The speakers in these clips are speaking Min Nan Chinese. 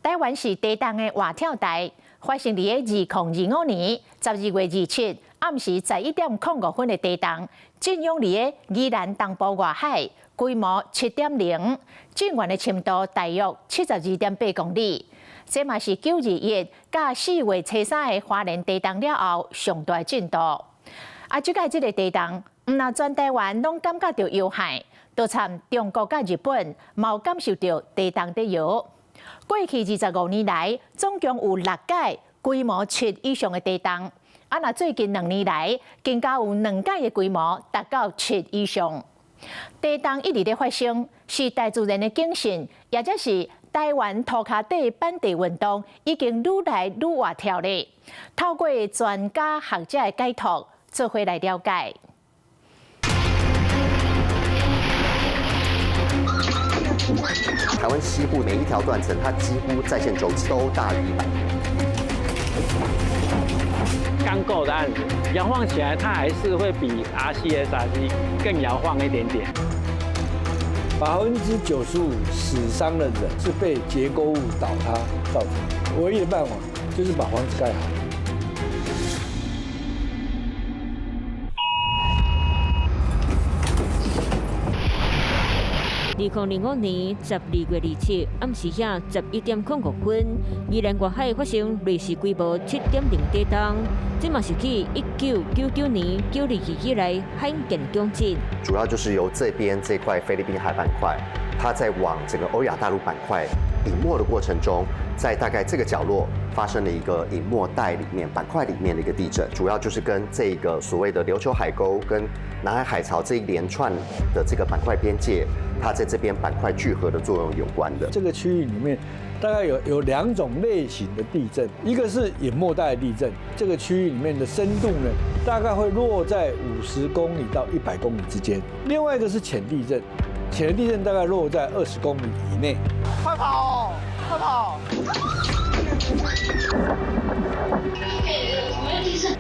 台灣是地動的活跳台，發生佇2025年12月27暗時11點05分的地動，震央佇宜蘭東部外海，規模7.0，震源的深度大約72.8公里。這嘛是9·21佮4月初3的花蓮地動了後上大震度。啊，這擺這个地動，毋但全台灣攏感覺著搖撼，都參中國佮日本嘛有感受著地動佇搖。過去25年來，總共有六擺規模7以上的地動。啊，若最近2年來，更加有兩擺的規模達到七以上。地動一直咧發生，是大自然的警訊，抑者是台灣塗跤底板地運動已經愈來愈活跳咧。透過專家學者的解讀，做伙來了解。台灣西部每一條斷層，它幾乎在線週期都大於100年。鋼構的案子，搖晃起來，它還是會比 RC、SRC 更搖晃一點點。95%死傷的人是被結構物倒塌造成的，唯一的辦法就是把房子蓋好。2005年12月27暗時遐11點05分，宜蘭外海發生類似規模7.0地動，這嘛是繼1999年9·22以來罕見強震。主要就是由這邊這塊菲律賓海板塊，它在往整個歐亞大陸板塊隱沒的過程中，在大概這個角落發生了一個隱沒帶裡面板塊裡面的一個地震，主要就是跟這個所謂的琉球海溝跟南海海槽這一連串的這個板塊邊界，它在這邊板塊聚合的作用有關的。這個區域裡面大概有兩種類型的地震，一個是隱沒帶地震，這個區域裡面的深度呢，大概會落在50公里到100公里之間；另外一個是淺地震，淺地震大概落在20公里以內。快跑！快跑！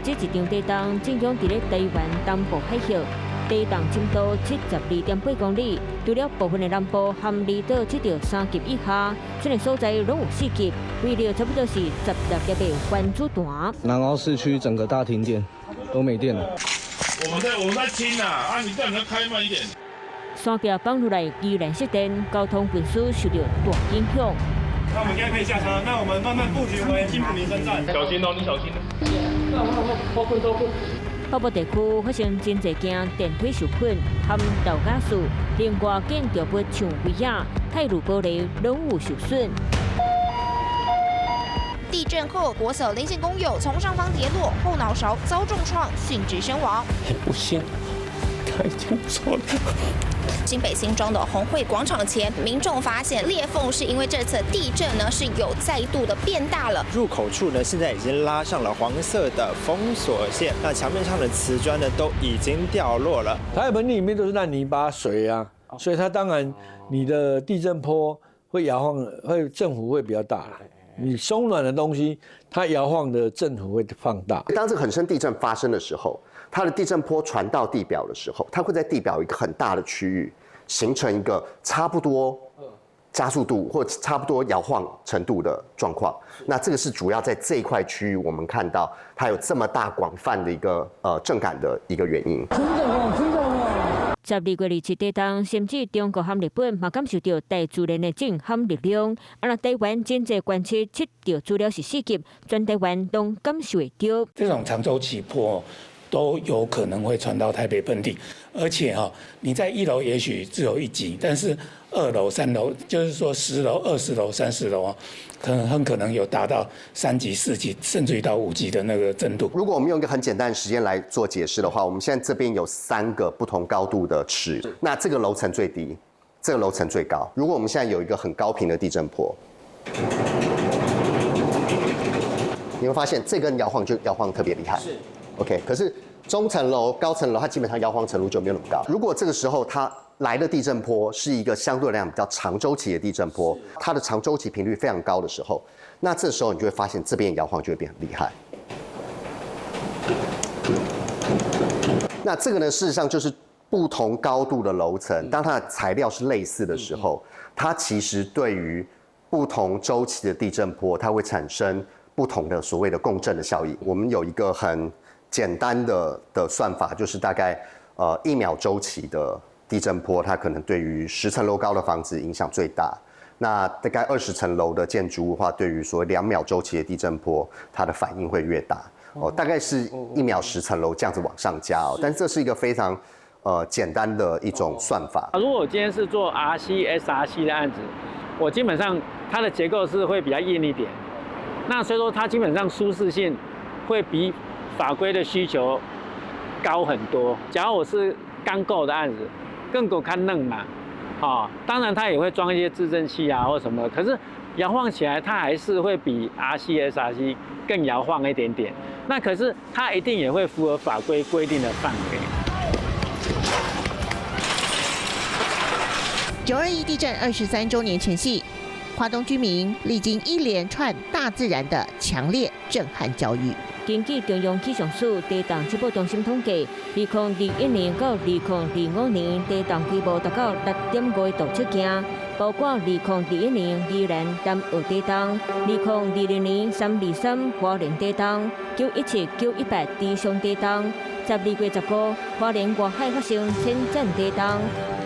這一場地動震央佇咧台灣東部海峽，地動深度72.8公里，除了部分的南部和離島測著3級以下，這個所在攏有4級，威力差不多是16粒的原子彈。南澳市區整個大停電，都沒電了。我們在清啊，啊，你叫人家開慢一點。山壁放落來，依然失電，交通運輸受著大影響。那我們現在可以下車，那我們慢慢布局回金埔民生站。小心哦，你小心。北部地區發生真濟件電梯受困和豆莢樹，另外建築物像圍仔、泰魯玻璃攏有受損。地震後，國小林姓工友從上方跌落，後腦勺遭重創，殉職身亡。很不幸，他已經走了。新北新莊的紅會廣場前，民眾發現裂縫，是因為這次地震呢是有再度的變大了。入口處呢，現在已經拉上了黃色的封鎖線，那牆面上的瓷磚呢都已經掉落了。台海盆地裡面都是爛泥巴水啊，所以它當然你的地震波會搖晃，會振幅會比較大。你鬆軟的東西，它搖晃的振幅會放大。當這個很深地震發生的時候，它的地震波傳到地表的時候，它會在地表一個很大的區域形成一個差不多加速度或差不多搖晃程度的狀況。那這個是主要在這一塊區域，我們看到它有這麼大廣泛的一個震感的一個原因。12月27地動，甚至中國和日本嘛感受著大自然的震撼力量。啊，若台灣真濟觀測測著資料是4級，全台灣攏感受會著。這種長週期波都有可能會傳到台北盆地，而且哈，你在一樓也許只有1級，但是2樓、3樓，就是說10樓、20樓、30樓啊，可能很可能有達到3級、4級，甚至於到5級的那個震度。如果我們用一個很簡單的時間來做解釋的話，我們現在這邊有3個不同高度的尺，那這個樓層最低，這個樓層最高。如果我們現在有一個很高頻的地震波，你會發現這根搖晃就搖晃特別厲害。是。OK，可是中層樓、高層樓，它基本上搖晃程度就沒有那麼高。如果這個時候它來的地震波是一個相對來講比較長週期的地震波，它的長週期頻率非常高的時候，那這時候你就會發現這邊搖晃就會變很厲害。那這個呢，事實上就是不同高度的樓層，當它的材料是類似的時候，它其實對於不同周期的地震波，它会产生不同的所谓的共振的效应。我们有一个很简单的算法，就是大概1秒周期的地震波，它可能对于10层楼高的房子影响最大。那大概20层楼的建筑物的话，对于所谓2秒周期的地震波，它的反应会越大。哦，大概是1秒10层楼这样子往上加哦。但这是一个非常简单的一种算法。如果我今天是做 RC、SRC 的案子，我基本上它的结构是会比较硬一点，那所以说它基本上舒适性会比法规的需求高很多。假如我是钢构的案子，更够看嫩嘛，啊，当然它也会装一些制震器啊或什么，可是摇晃起来它还是会比 RC、SRC 更摇晃一点点。那可是它一定也会符合法规规定的范围。9·21地震23周年前夕，花东居民历经一连串大自然的强烈震撼教育。根据中央气象署地动测报中心统计，2021年到2025年地动规模达到6.5度七件，包括2021年宜兰南澳地动、2020年3·23花莲地动、9·17、9·18池上地动、12月15花莲外海发生浅层地动。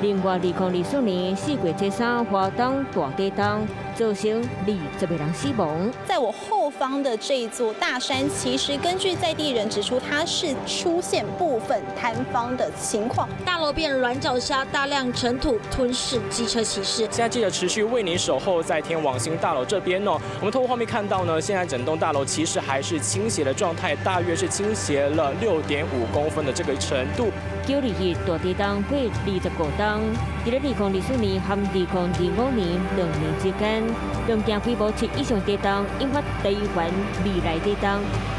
另外，2024年4月初3花东大地动，造成20个人死亡。在我后方的这一座大山，其实根据在地人指出，它是出现部分坍方的情况。大楼变软脚虾，大量尘土吞噬机车骑士。现在记者持续为您守候在天王星大楼这边哦。我们透过画面看到呢，现在整栋大楼其实还是倾斜的状态，大约是倾斜了6.5公分的这个程度。9·21大地动过25冬，伫咧2024年和2025年2年之间，两件规模7以上地动引发台湾未来地动，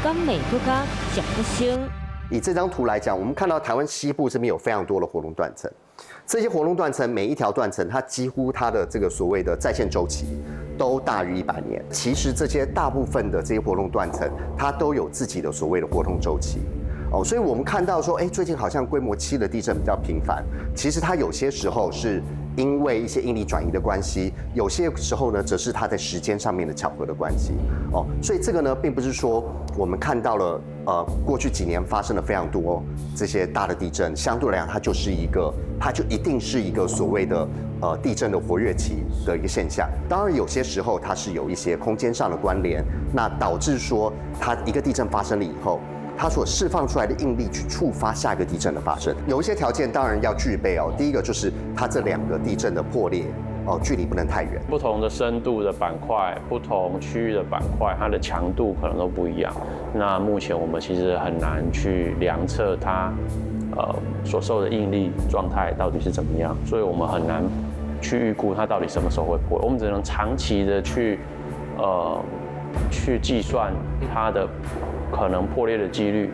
敢会阁较常发生？以这张图来讲，我们看到台湾西部这边有非常多的活动断层，这些活动断层每一条断层，它几乎它的这个所谓的再现周期都大于100年。其实这些大部分的这些活动断层，它都有自己的所谓的活动周期。哦，所以我们看到说，哎，最近好像规模七的地震比较频繁。其实它有些时候是因为一些应力转移的关系，有些时候呢，则是它在时间上面的巧合的关系。哦，所以这个呢，并不是说我们看到了，过去几年发生了非常多这些大的地震，相对来讲，它就是一个，它就一定是一个所谓的地震的活跃期的一个现象。当然，有些时候它是有一些空间上的关联，那导致说它一个地震发生了以后，它所释放出来的应力去触发下一个地震的发生，有一些条件当然要具备哦。第一个就是它这两个地震的破裂哦，距离不能太远。不同的深度的板块，不同区域的板块，它的强度可能都不一样。那目前我们其实很难去量测它，所受的应力状态到底是怎么样，所以我们很难去预估它到底什么时候会破。我们只能长期的去计算它的可能破裂的几率。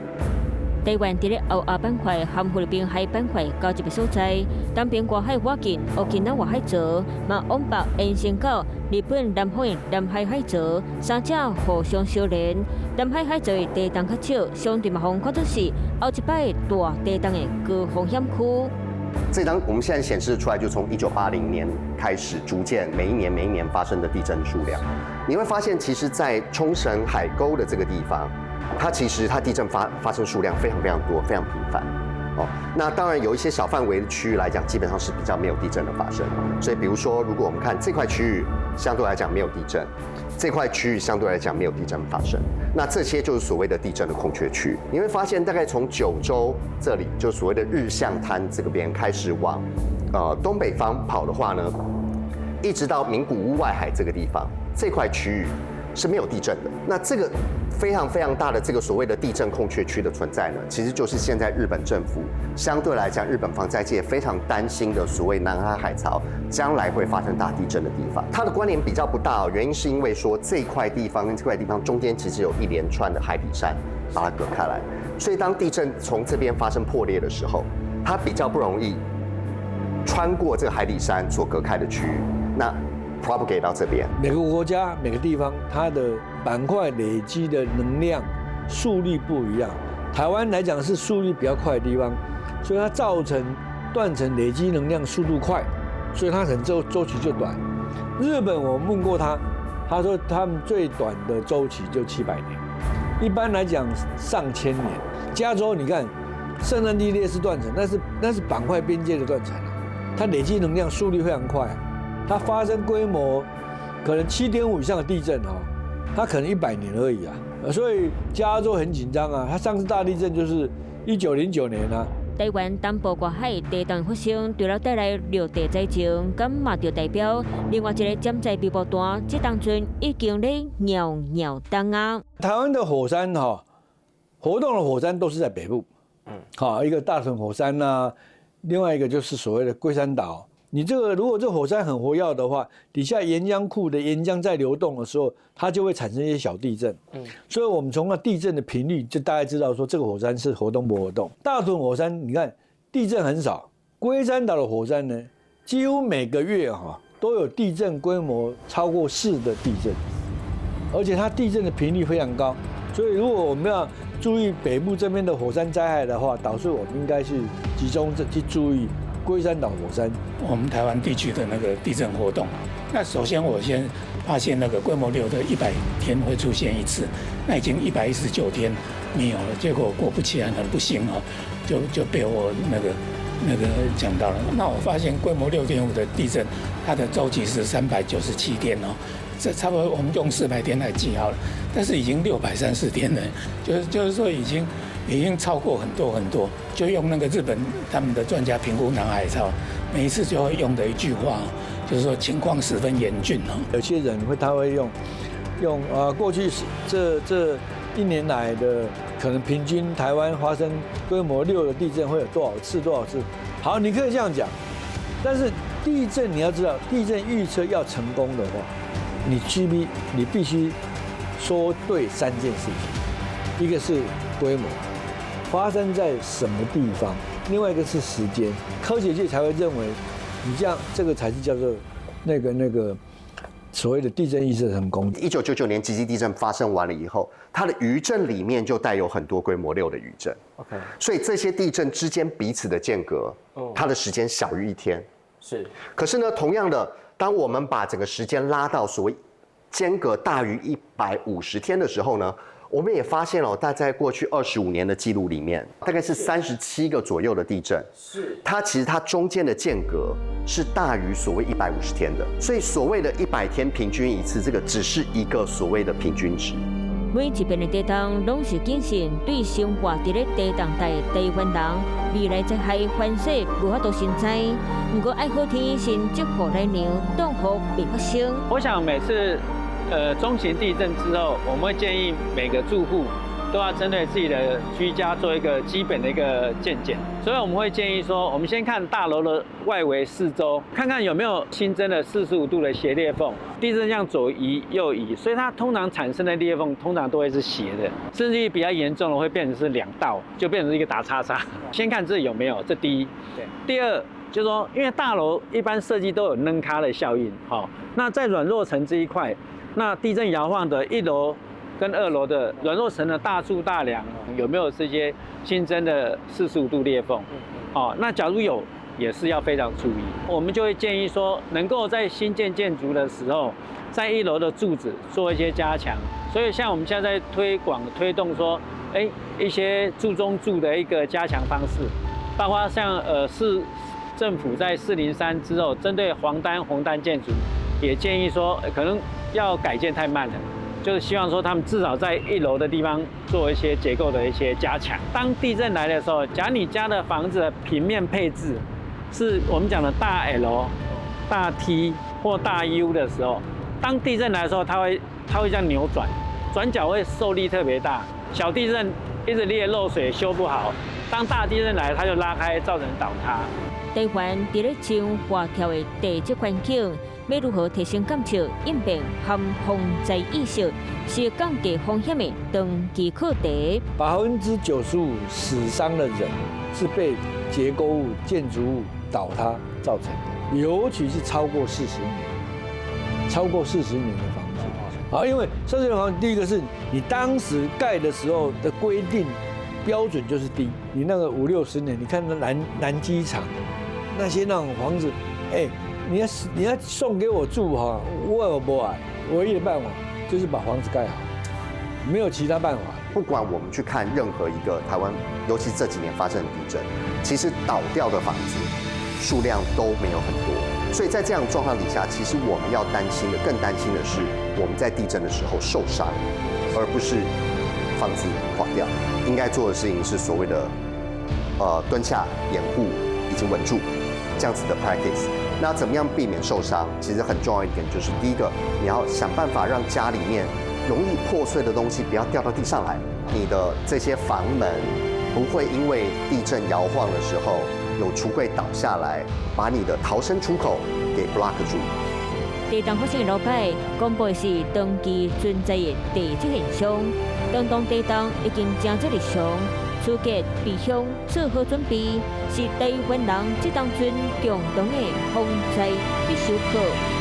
台湾伫咧欧亚板块和菲律宾海板块交接的所在，东边外海附近，沖縄外海槽，嘛往北延伸到日本南方的南海海槽，三者互相相连。南海海槽的地动较少，相对嘛，予看作是后一摆大地动的高风险区。这张我们现在显示出来，就从1980年开始，逐渐每一年每一年发生的地震数量，你会发现，其实，在冲绳海沟的这个地方，它其实它地震发生数量非常非常多，非常频繁，哦，那当然有一些小范围的区域来讲，基本上是比较没有地震的发生。所以比如说，如果我们看这块区域，相对来讲没有地震，这块区域相对来讲没有地震发生，那这些就是所谓的地震的空缺区。你会发现，大概从九州这里，就所谓的日向滩这个边开始往，东北方跑的话呢，一直到名古屋外海这个地方，这块区域是没有地震的。那这个非常非常大的这个所谓的地震空缺区的存在呢，其实就是现在日本政府相对来讲，日本防灾界非常担心的所谓南海海槽将来会发生大地震的地方。它的关联比较不大，原因是因为说这块地方跟这块地方中间其实有一连串的海底山把它隔开来，所以当地震从这边发生破裂的时候，它比较不容易穿过这个海底山所隔开的区域。那 propagate 到这边。每个国家每个地方，它的板块累积的能量速率不一样。台湾来讲是速率比较快的地方，所以它造成断层累积能量速度快，所以它可能周期就短。日本我问过他，他说他们最短的周期就700年，一般来讲上千年。加州你看，圣安地列斯断层，那是板块边界的断层啊，它累积能量速率非常快，它发生规模可能7.5以上的地震哦，它可能100年而已啊，所以加州很紧张啊，它上次大地震就是1909年啊。台湾东部外海地动发生，除了带来陆地灾情，敢嘛就代表另外一个潜在微波弹，这当阵已经咧蟯蟯动啊。台湾的火山哈，活动的火山都是在北部，好，一个大屯火山呐，另外一个就是所谓的龟山岛。你这个如果这火山很活跃的话，底下岩浆库的岩浆在流动的时候，它就会产生一些小地震。所以我们从那地震的频率就大概知道说这个火山是活动不活动。大屯火山你看地震很少，龟山岛的火山呢，几乎每个月哈都有地震规模超过4的地震，而且它地震的频率非常高。所以如果我们要注意北部这边的火山灾害的话，导致我们应该是集中去注意龟山岛火山。我们台湾地区的那个地震活动，那首先我先发现那个规模6的100天会出现一次，那已经119天没有了，结果果不其然，很不幸哦，就被我那个讲到了。那我发现规模6.5的地震，它的周期是397天哦，这差不多我们用400天来计好了，但是已经630天了，就是说已经超过很多很多，就用那个日本他们的专家评估南海潮，每一次就会用的一句话，就是说情况十分严峻哦。有些人会他会用过去是这一年来的可能平均台湾发生规模六的地震会有多少次多少次？好，你可以这样讲，但是地震你要知道，地震预测要成功的话，你必须说对三件事情，一个是规模，发生在什么地方，另外一个是时间，科学界才会认为你这样这个才是叫做那个所谓的地震预测成功。1999年集集地震发生完了以后，它的余震里面就带有很多规模六的余震。 所以这些地震之间彼此的间隔，它的时间小于一天。可是呢，同样的，当我们把整个时间拉到所谓间隔大于150天的时候呢，我们也发现了，大概在过去25年的记录里面，大概是37个左右的地震。它其实它中间的间隔是大于所谓一百五十天的，所以所谓的100天平均一次，这个只是一个所谓的平均值。每一遍的地动，拢是警醒对生活伫咧地动带台湾人，未来灾害反势无法度心知。毋过爱好天先积雨来凉，挡予袂发生。我想每次中型地震之后，我们会建议每个住户都要针对自己的居家做一个基本的一个健检。所以我们会建议说，我们先看大楼的外围四周，看看有没有新增的45度的斜裂缝。地震这样左移右移，所以它通常产生的裂缝通常都会是斜的，甚至于比较严重的会变成是两道，就变成一个打叉叉。先看这有没有，这第一。第二，就是说，因为大楼一般设计都有软跤的效应，好，那在软弱层这一块，那地震摇晃的一楼跟二楼的软弱层的大柱大梁有没有这些新增的四十五度裂缝？哦，那假如有，也是要非常注意。我们就会建议说，能够在新建建筑的时候，在一楼的柱子做一些加强。所以像我们现在在推广推动说，哎，一些柱中柱的一个加强方式，包括像市政府在403之后，针对黄单红单建筑，也建议说，可能要改建太慢了，就是希望说他们至少在一楼的地方做一些结构的一些加强。当地震来的时候，假如你家的房子的平面配置是我们讲的大 L、大 T 或大 U 的时候，当地震来的时候，它会这样扭转，转角会受力特别大。小地震一直裂漏水修不好，当大地震来，它就拉开，造成倒塌。台湾伫咧像活跳的地质环境，欲如何提升监测、应变和防灾意识，是降低风险的长期课题。95%死伤的人是被结构物、建筑物倒塌造成的，尤其是超过四十年、超过四十年的房子。啊，因为40年房子，第一个是你当时盖的时候的规定标准就是低，你那个五六十年，你看那南机场那些那种房子，哎，你要送给我住哈，我也无爱，唯一的辦法就是把房子蓋好，沒有其他辦法。不管我們去看任何一個台灣，尤其這幾年發生的地震，其實倒掉的房子數量都沒有很多。所以在這樣狀況底下，其實我們要擔心的，更擔心的是我們在地震的時候受傷，而不是房子垮掉。應該做的事情是所謂的，蹲下、掩護以及穩住這樣子的 practice。那怎麼樣避免受傷？其實很重要一點就是，第一個，你要想辦法讓家裡面容易破碎的東西不要掉到地上來。你的這些房門不會因為地震搖晃的時候有櫥櫃倒下來，把你的逃生出口給 block 住。地震發生的禮拜，公布的是長期存在的地質現象。當當地震已經成做日常，出國避鄉做好準備，是台灣人這當陣共同的防災必修課。